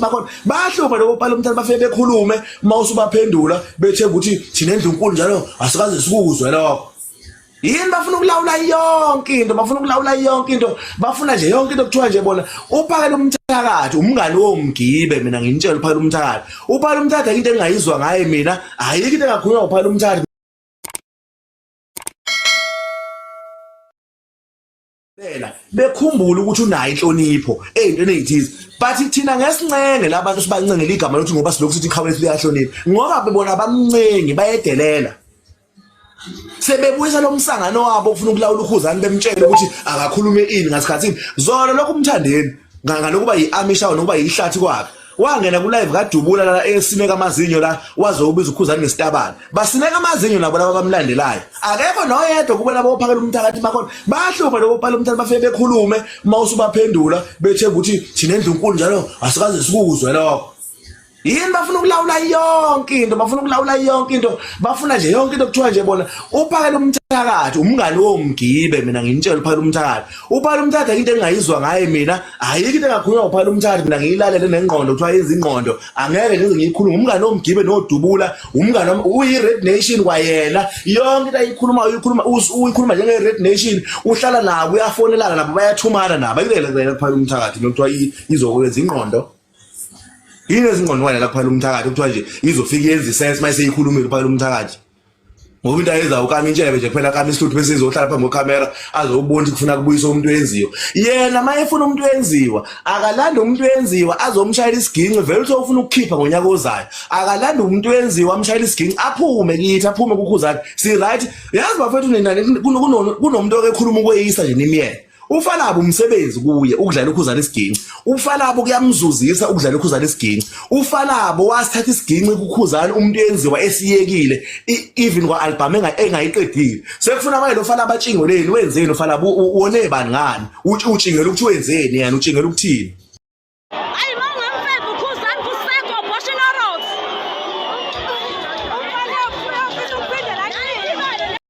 bakhona bayahlupha lokho phela umthakathi bafike bekhulume uma usubaphendula bethe ukuthi thina endlunkulu njalo asikaze sikuzwe lokho. Yini bafuna ukulawula yonke into, bafuna ukulawula yonke into, bafuna nje yonke into kuthiwa nje bona uphakela umthakathi, umngani womgibe mina nginitshela uphakela umthakathi. Uphakela umthakathi into engingayizwa ngaye mina, ayikho into engakhulunywa uphakela umthakathi. Phela bekhumbula ukuthi unayo inhlonipho eyintweni ezithize but thina ngesincenge labantu sibancengela igama lokuthi ngoba silokhu sithi iqhawe lethu liyahlonipha ngoba bebona bamncengi bayedelela sebebuyisa lo msangano wabo ufuna ukulawula ukhuzani bemtshela ukuthi akakhulume ini ngasikhathini zona lokhu umthandeni ngalokuba yi-army shower nokuba yihlathi kwakhe wangena ku live kadubula la esineka amazinyo la waze ubiza ukhuzani ngesitabane basineka amazinyo nabo laba bamlandelayo akekho noyedwa kubo laba ophakela umthakathi bakhona bayahlupha lokho phela umthakathi bafike bekhulume uma usubaphendula bethe ukuthi thina endlunkulu njalo asikaze sikuzwe lokho. Yini bafuna ukulawula yonke into, bafuna ukulawula yonke into, bafuna nje yonke into kuthiwa nje bona uphakela umthakathi, umngani womgibe mina nginitshela uphakela umthakathi. Uphakela umthakathi into engingayizwa ngaye mina, ayikho into engakhulunywa uphakela umthakathi mina ngiyilalele nengqondo kuthiwa yenza ingqondo, angeke ngize ngiyikhulume. Umngani womgibe nodubula, umngani uyi Red Nation kwayena, yonke into ayikhuluma uyikhuluma uyikhuluma njenge Red Nation, uhlala nabo uyafonelana nabo bayathumana nabo. Ayikho le kuphakela umthakathi kuthiwa izokwenza ingqondo. Yini ezingqondwana la kuphakela umthakathi kuthiwa nje izofika yenza isense uma seyikhulumile uphakela umthakathi. Ngoba into ayenza ukama intshebe nje kuphela kama isihluthu bese izohlala phambi kwekhamera azobona ukuthi kufuna kubuyiswa umuntu wenziwa. Yena uma efuna umuntu wenziwa akalande umuntu wenziwa azomshayela isiginci vele uthi ufuna ukukhipha ngonyaka ozayo. Akalande umuntu wenziwa amshayela isiginci aphume kithi aphume kukhuzani. Si right yazi bafethu nina kunomuntu okekhuluma ukweyisa nje nimyena. Ufalabo umsebenzi kuye ukudlala ukhuzana isiginci. Ufalabo kuyamzuzisa ukudlala ukhuzana isiginci. Ufalabo wasithatha isiginci kukhuzana umuntu yenziwa esiyekile even kwa album engayiqedile. Sekufuna manje lo falabo atshingoleni wenzeni ufalabo wone bani ngani? Utshingela ukuthi wenzeni yena utshingela ukuthini?